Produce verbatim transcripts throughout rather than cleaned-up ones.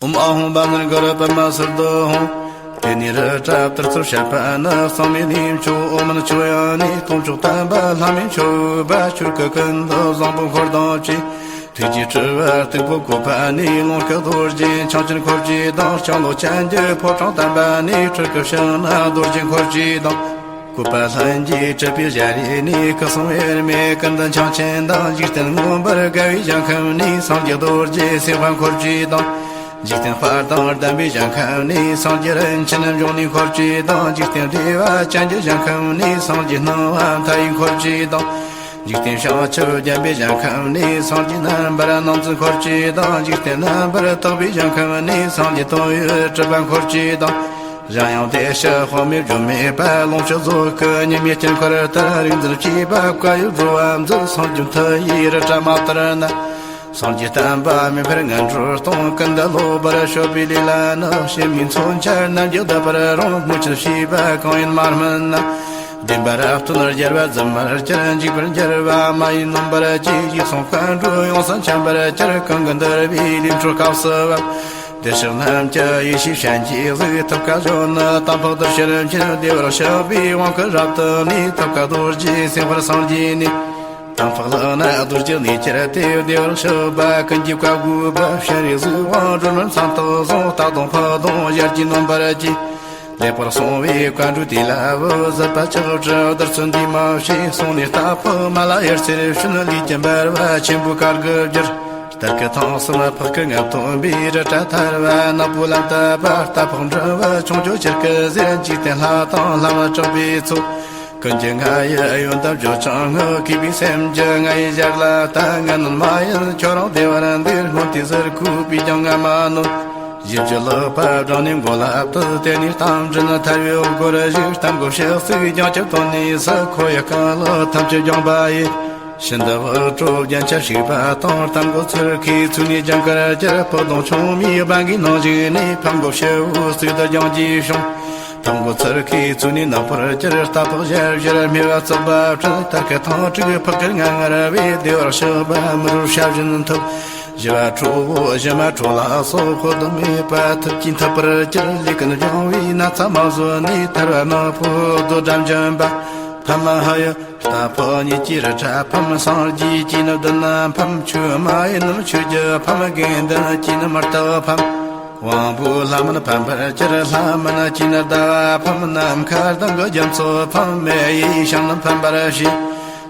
ཨོཾ་ཨཱཿཧཱུྃ་བཛྲ་གུ་རུ་པདྨ་སིདྡྷི་ཧཱུྃ། དེ་ནས་རི་བཀྲ་བསྟར་ཚུལ་བཤད་པ་ནི། གསང་བའི་གནས་མཆོག་ཨོཾ་མ་ཎི་མཆོད་ཡོན་ནས། སྟོང་མཆོག་དམ་པ་ལྷ་མིའི་མཆོད་པ། ཆོས་སྐུ་ཀུན་ཏུ་བཟང་པོ་འཁོར་དང་བཅས། ཐུགས་རྗེའི་སྤྲུལ་པ་སྟུག་པོ་བཀོད་པ་ནས། ལོངས་སྐུ་རྡོ་རྗེ་འཆང་ཆེན་འཁོར་བཅས་དང་། ལྕང་ལོ་ཅན་གྱི་ཕོ་བྲང་དམ་པ་ནས། སྤྲུལ་སྐུ་ཕྱག་ན་རྡོ་རྗེ་འཁོར་བཅས་དང་། བཀོད་པ་ལྷུན་གྱིས་གྲུབ་པའི་ཞལ་རས་ནས། སྐུ་གསུང་དབྱེར་མེད་ཀུན་ཏུ་འཆང་ཆེན་དང་། འཇིག་རྟེན་མངོན་པར་དགའ་བའི་ཞིང་ཁམས་ནས། སངས་རྒྱས་རྡོ་རྗེ་སེམས་དཔའ་འཁོར་བཅས་དང་། འཇིག་རྟེན་དཔལ་དང་ལྡན་པའི་ཞིང་ཁམས་ནས། སངས་རྒྱས་རིན་ཆེན་འབྱུང་གནས་འཁོར་བཅས་དང་། འཇིག་རྟེན་བདེ་བ་ཅན་གྱི་ཞིང་ཁམས་ནས། སངས་རྒྱས་སྣང་བ་མཐའ་ཡས་འཁོར་བཅས་དང་། འཇིག་རྟེན་བྱང་ཆུབ་བརྒྱན་པའི་ཞིང་ཁམས་ནས། སངས་རྒྱས་རྣམ་པར་སྣང་མཛད་འཁོར་བཅས་དང་། འཇིག་རྟེན་རྣམ་པར་དག་པའི་ཞིང་ཁམས་ནས། སངས་རྒྱས་དོན་ཡོད་གྲུབ་པ་འཁོར་བཅས་དང་། གཞན་ཡང་བདེ་གཤེགས་དཔག་མེད་བརྗོད་མེད་པ། ལོངས་སྤྱོད་རྫོགས་སྐུ་མཉམ་མེད་དཀྱིལ་འཁོར་ལྟར། རིག་འཛིན་བཅས་པ་བསྐལ་ཡུལ་འགྲོ་བ་མཛད། སངས་རྒྱས་མཐུ་ཡིས་རི་བཀྲ་མ་དར་ན། སངས་རྒྱས་བསྟན་པ་མེ་འཕེལ་ངན་འགྲོར་ལྟུང་། ཀུན་ཏུ་ལོག་པར་སྤྱོད་པའི་ལས་ལ་ནི། ཕྱི་མའི་མཚོན་ཆ་རྣམས་ཀྱིས་བརྡབ་པར་རུང་། སྨོས་ཅི་ཤེས་པ་གང་ཡིན་མ་སྨིན་ན། བདེན་པ་རབ་སྟོན་རྒྱལ་བ་རྫུན་མར་གྱུར། འཇིག་པར་འགྱུར་བ་མ་ཡིན་ནོན་པར་གྱིས། ཡིད་གསུང་བཀའ་འགྲོ་ཡོངས་སུ་འཆམ་པར་གྱུར། གང་གིས་འདུལ་བའི་ལས་འཕྲོ་སྐབས་སུ་བབ། བདེ་གཤེགས་རྣམས་ཀྱི་ཡེ་ཤེས་སྤྱན་གྱིས་གཟིགས། ཐུབ་དཀའ་སྦྱོར་ནི་དམ་ཕག་དུ་ཕྱིར་འཕྱིན། བདེ་བར་གཤེགས་པའི་དབང་བསྐུར་རབ་ཏུ་ནས། ཐུབ་དཀའ་རྡོ་རྗེ་སེམས་དཔར་སངས་རྒྱས་ནས། དམ་ཕག་ལག་ན་རྡོ་རྗེ་གནས་གྱུར་ཏེ། བདེ་བར་གཤེགས་པ་ཀུན་གྱིས་བཀའ་བསྒོས་པ། སྤྱན་རས་གཟིགས་དབང་སྒྲོལ་མའི་མཚན་རྟགས་བཟུང་། རྟ་གདོང་ཕག་གདོང་ཞལ་གྱིས་ནོན་པར་གྱིས། ལེགས་པར་གསུངས་པའི་བཀའ་འགྲོས་དེ་ལ་བབ། ཟབ་པ་ཆགས་བྲལ་བདུད་རྩི་འདུས་མ་བྱས། གསུང་ནས་རྟ་ཕག་མ་ལ་ཡར་ཚེར་ཕྱིན། ལུས་ཀྱི་འབར་བ་ཆེན་པོའི་གར་དགུ་བསྒྱུར། རྟ་སྐད་ཐང་གསུམ་ཕག་སྐད་ལྔ་སྟོང་པས། རི་བཀྲ་དར་བ་ནག་པོ་ལམ་བཏབ་པ། རྟ་ཕག་འགྲོ་བ་ཆུང་ཆུང་ཆེར་སྐད་ཟེར། འཇིག་རྟེན་ལྷ་དང་ལྷ་མ་གྲགས་པའི་ཚོགས། ཀུན་གྱི་ང་ཡི་ཡོན་ཏན་བརྗོད་ཀྱང་ངུ། གུས་པའི་སེམས་ཀྱིས་ང་ཡི་ཞལ་ལ་ལྟ། ང་ནོན་མ་ཡིན་ཁྱོད་རང་བདེ་བར་འདུག་སྔོན་དུས་ཟུར་ཁུག་པས་ཀྱང་ང་མ་ནོན། ཞབས་ཀྱིས་བསླངས་པ་བགྲངས་ནས་མགོ་ལ་བཏུད། དེ་ནས་རྟ་མགྲིན་ཐལ་བའི་སྒོར་ཞུགས། རྟ་མགོ་ཕྱག་བརྩིགས་བརྐྱང་ཕྱིར་བཏོན་ནས་སུ། ཁོ་ཡི་རྐང་ལག་ཐམས་ཅད་བརྐྱངས་པ་ཡིས། ཤིན་ཏུ་བག་དྲོ་རྒྱན་ཆ་བཤིག་པ་དང་། རྟ་མགོ་ཚུར་ཁའི་ཚུགས་ནས་ལྗང་དཀར་གྱུར། ཕག་གདོང་མཆོང་མའི་སྦང་གིས་ནང་ཞུགས་ནས། ཕག་མགོ་ཕྱི་བོ་གཙུག་ཏུ་བརྐྱངས་ཀྱིས་བཤུམས། ཕག་མགོ་ཚུར་ཁའི་ཚུགས་ནས་ནག་པོར་གྱུར། རྟ་ཕག་ཞལ་བཞིར་སྨེ་བ་གཙུག་པ་འཕྲུལ། རྟ་སྐད་ཐང་དྲུག་ཕག་སྐད་ང་ངར་བས། བདེ་བར་གཤེགས་པ་མི་རུ་ཤ་བཞིན་ཐུབ། ཞི་བ་ཁྲོ་བོ་ཞི་མ་ཁྲོ་ལ་སོགས། འཁོར་དང་མེད་པ་ཐུབ་ཀྱིས་འཐུབ་པར་གྱུར། ལས་ཀུན་སྦྱང་བའི་ན་ཚ་མ་བཟོད་ནས། ཐར་བ་ནག་པོ་རྡོ་འགྲམ་འབྱིན་པ། ཕ་མ་ཧ་ཡོད། རྟ་ཕག་གཉིས་ཀྱིས་རི་བཀྲ་ཕམ། སངས་རྒྱས་ཀྱིས་ནི་བདུད་རྣམས་ཕམ། ཆོས་མ་ཡིན་རྣམས་ཆོས་ཀྱིས་ཕམ། དགེ་འདུན་གྱིས་ནི་མི་རྟག་ཕམ། དབང་པོའི་ལྷ་མིན་ཕམ་པར་གྱུར། ལྷ་མིན་གྱིས་ནི་ཟླ་བ་ཕམ། ནམ་མཁའ་ལྡིང་གི་རྒྱ་མཚོ་ཕམ། མེ་ཡིས་ཞིང་རྣམས་ཕམ་པར་བྱེད།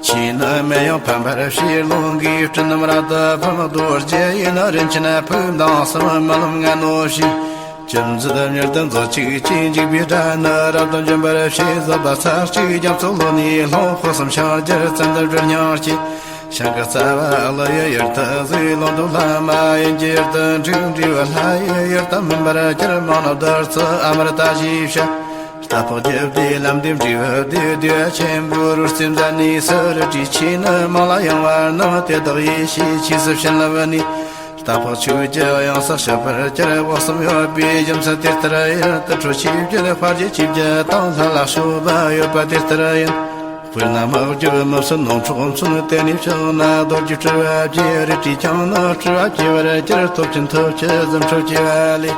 ཆུས་ནི་མེ་ཡང་ཕམ་པར་བྱེད། རླུང་གིས་སྤྲིན་རྣམས་རབ་ཏུ་ཕམ། རྡོ་རྗེ་ཡིས་ནི་རིན་ཆེན་ཕུག་དང་གསུམ། རྨི་ལམ་ངན་ནོ་ཞེས། ཅི་མཛད་མྱུར་དུ་མཛོད་ཅིག་ཅེས། འཇིགས་པའི་དགྲ་ནི་རབ་ཏུ་འཇོམས་པར་བྱེད། བཟོད་པ་ཚར་གཅིག་རྒྱ་མཚོ་ལོ་ནས་ལྷུང་། དཔག་བསམ་ཤིང་རྒྱུད་བཙན་དུ་སྦྲུལ་སྙིང་སྐྱེས། ཤིང་གི་རྩ་བ་ཀླུ་ཡི་ཡུལ་དུ་གཟིགས། ལོ་འདབ་ལྷ་མ་ཡིན་གྱི་ཡུལ་དུ་འཁྲིགས། འབྲས་བུ་ལྷ་ཡི་ཡུལ་དུ་སྨིན་པར་གྱུར། མང་ནུབ་བདུད་རྩི་ཨ་མར་ཏ་ཞེས་བྱ། རྟ་ཕག་རྒྱུད་སྡེ་ལམ་འདས་འབྲས་བུ་བདེ། བདེ་བ་ཆེན་པོའི་རོལ་རྩེད་མཛད་ནས་སུ། རི་བཀྲའི་ཆོས་ནི་མང་ལ་ཡང་བ་རྣམས། དེ་དག་ཡེ་ཤེས་ཆོས་སུ་བྱིན་བླངས་ནས། རྟ་ཕག་ཆོས་ཀྱི་དབྱངས་སུ་ཤར་བར་གྱུར། དབུ་གསུམ་ཡོད་པའི་རྒྱུ་མཚན་དེ་ལྟར་ཡིན། དུར་ཁྲོད་ཆོས་བརྒྱད་དཔལ་གྱི་ཆོས་བརྒྱད་དང་། ལྷ་ལ་སྤྱོད་པ་ཡོད་པ་དེ་ལྟར་ཡིན། དཔེར་ན་དམག་རྒྱུད་མི་བསད་ནོར་འཕྲོག་མཚོན། དེ་ནས་ཕྱག་ན་རྡོ་རྗེ་སྤྲུལ་པ་བརྒྱད། རལ་གྲིས་བརྐྱངས་ན་སྤྲུལ་པ་བརྒྱད་པར་གྱུར། སྟོབས་ཆེན་ཐུབ་ཀྱི་རྫུ་འཕྲུལ་གྱི་བ་ལས།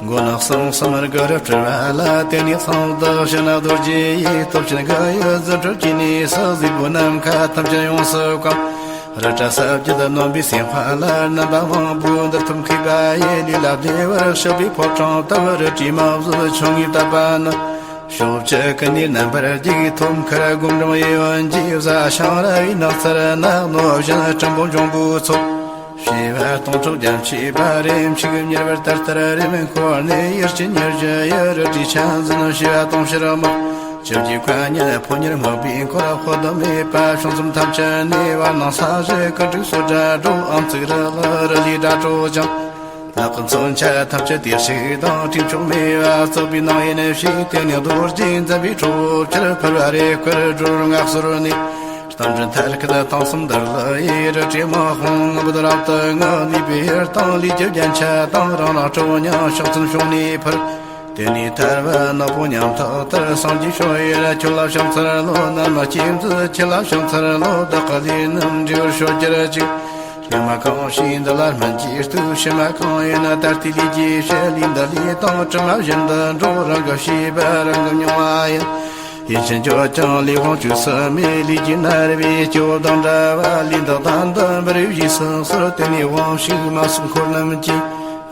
མགོ་ནག་གསུམ་གསུམ་དགུ་རུ་སྤྲུལ་པ་ལ། དེ་ནས་གསང་བདག་ཕྱག་ན་རྡོ་རྗེ་ཡིས། སྟོབས་ཆེན་དགུ་ཡི་རྫུ་འཕྲུལ་གྱིས་ནི་སུ། གཟིགས་པོ་ནམ་མཁའ་ཐམས་ཅད་ཡོངས་སུ་གང་། རི་བཀྲ་ས་བརྒྱད་ནོན་པའི་སེམས་དཔའ་ལ། རྣམ་པ་མང་པོས་འདིར་ཐུགས་མཁས་པ་ཡི། ལུས་ལ་བདེ་བར་གཤེགས་པའི་ཕོ་བྲང་དུ། རལ་གྲིས་མ་བཟོད་ཆུང་ངུས་བཏབ་པ་ནི། ཕྱོགས་བཅུ་ཀུན་ནས་རྣམ་པར་རྒྱུག་ཐོད་མཁར་སྒོམ་འགྲམ་གཡས་གཡོན་གྱི། བཟའ་ཤིང་ར་བའི་ནགས་ཚལ་ནགས། རྣོ་བཞིན་སྤྲིན་ཕུང་འབྱུང་པོའི་ཚོགས། བྱེ་བ་སྟོང་ཕྲག་རྒྱ་མཆིས་པ། རེ་ཕྱུགས་མྱུར་བར་དར་ལྟར་རེམ་འཁོར་ནས། ཡུལ་གྱི་ཉེར་བཞི་ཡི། རལ་གྲིས་ཆ་འཛིན་བྱེ་བ་དུང་ཕྱུར་དམག། བཅུ་གཅིག་མཁའ་མཉམ་ཕོ་ཉར་དམག་པས་འཁོར། འཁོར་དང་མེད་པ་བྱང་སེམས་ཐམས་ཅད་ནས། བར་སྣང་ས་གཞི་ཀ་དྲུག་སོགས་སྒྲ་སྒྲོག་ཨམ་གཙིགས་རི་ལ་རི་ལས་སྒྲ་སྒྲོག་ཅིང་། ལག་གི་མཚོན་ཆ་ཐམས་ཅད་དེ་ཞིག་དང་། དཀྲུག་ཕྱོགས་མེད་པ་བརྩེགས་པའི་ནང་ཡིན་ཞིང་། དེ་ནས་རྡོ་རྗེ་འཛིན་པའི་ཁྲོ་བོ་ཆེར། ཕུར་པ་རེ་སྐོར་སྒྲོལ་སྔགས་ཟོར་ནས། རྟ་མགྲིན་ཐལ་སྐད་དང་གསུམ་དར་ལ་ཡི། རལ་གྲིས་དམག་དཔུང་ངུ་འབོད་རབ་ཏུ་ངུ། ལུས་པའི་ཡུལ་དང་ལུས་ཀྱི་རྒྱན་ཆ་དང་། རང་རང་ཁྲོ་བོ་མཉམ་ཕྱག་མཚན་ཕྱུང་ནས་ཕུལ། དེ་ནས་ཐར་པ་ནག་པོ་ཉམ་ཐག་ལྟར། སངས་རྒྱས་ཕྱོགས་ཡི་ར་ཁྱོད་ལ་ཕྱག་འཚལ་ལོ། ན་མ་སྐྱེ་མཛད་ཁྱེད་ལ་ཕྱག་འཚལ་ལོ། བདག་གི་ལུས་རྣམས་འབྲས་བུར་སྤྱོད་གྱུར་ཅིག། ཡང་མ་གང་ཞིག་འདི་ལ་སྨིན་གྱི་ལྟོས། ཕྱི་མ་གང་ཡིན་ན་ད་ལྟའི་ལས་ཀྱི་ཞལ་ལས་འདི་ལས་དང་། དྲི་མ་བཞིན་དུ་འགྲོ་རང་གི་བྱས་པ་རང་གི་མྱོང་བ་ཡིན། ཡིད་ཆེས་འགྱུར་ཀྱང་ལས་དབང་བཅུ་གསུམ་མེད། ལས་ཀྱི་རྣ་བའི་སྐྱོབ་དང་འདྲ་བ། ལས་འདི་དང་འདི་འབུལ་བའི་སྲོག་སོར་བརྟེན་ནས་དབང་ཕྱུག་མ་སུ་འཁོར་རྣམས་ཀྱིས།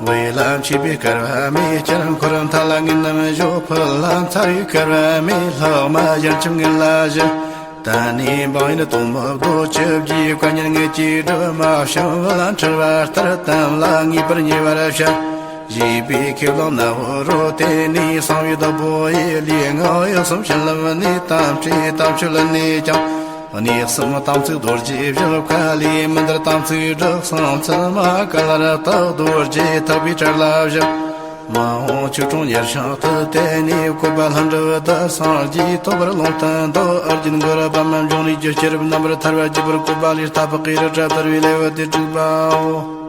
བའི་ལམ་ཆོས་པའི་སྐལ་བ་མེད། སྤྱིར་འཁོར་མཐའ་ལ་ངན་རྣམས་གཞོམ། ཕུད་ལ་མཚར་བའི་སྐལ་བ་མེད། ལྷག་མ་ཞལ་ཆེམས་ངན་ལ་བཞི། ད་ནི་འབངས་ཡིན་དོན་མི་ཟློག་བཅུ་བརྒྱའི་བཀའ་ཉན་ངེད་ཀྱི་སྒྲུབ་མ་བྱང་བུ་ལ་འཁྲིལ་བ་ལྟར་དམ་ལ་ངེས་པར་ཉེ་བར་བྱ། ཞེས་པའི་ཁས་བླངས་ནི་ཧོ་རོ། དེ་ནས་གསང་བའི་བདག་པོ་ཡི་ལུས་ངག་ཡིད་གསུམ་བྱིན་རླབས་ནས་དམ་ཁྲིད་དམ་ཆོས་ལ་གནས་ཀྱང་། གནས་གསུམ་དམ་ཚིག་རྡོ་རྗེ་བཞི་ཁ་ལས་མི་འདར། དམ་ཚིག་བསྒྲགས་གསང་ཚུལ་མ་ག་ལ་ར་བཏགས། རྡོ་རྗེ་ཐེག་པའི་གྲལ་ལ་བཞག་མ་འོངས་ཆོས་དྲུང་ཉེར་བྱང་དུ་བསྟན་ནས། བཀོད་པ་ལྷུན་གྲུབ་ཏུ་སངས་རྒྱས། ཐོབ་པར་ལུང་བསྟན་ཏོ། ཨར་ཇུན་གུ་རུ་པདྨ་འབྱུང་གནས་ཀྱི་སྐྱེས་རབས་རྣམ་པར་ཐར་པ་བརྒྱུད་པར་བཀོད་པ་ལས། ལྟ་བུ་ཀེ་རུ་ཏྲ་དར་བའི་ལེའུ་སྟེ་དྲུག་པའོ།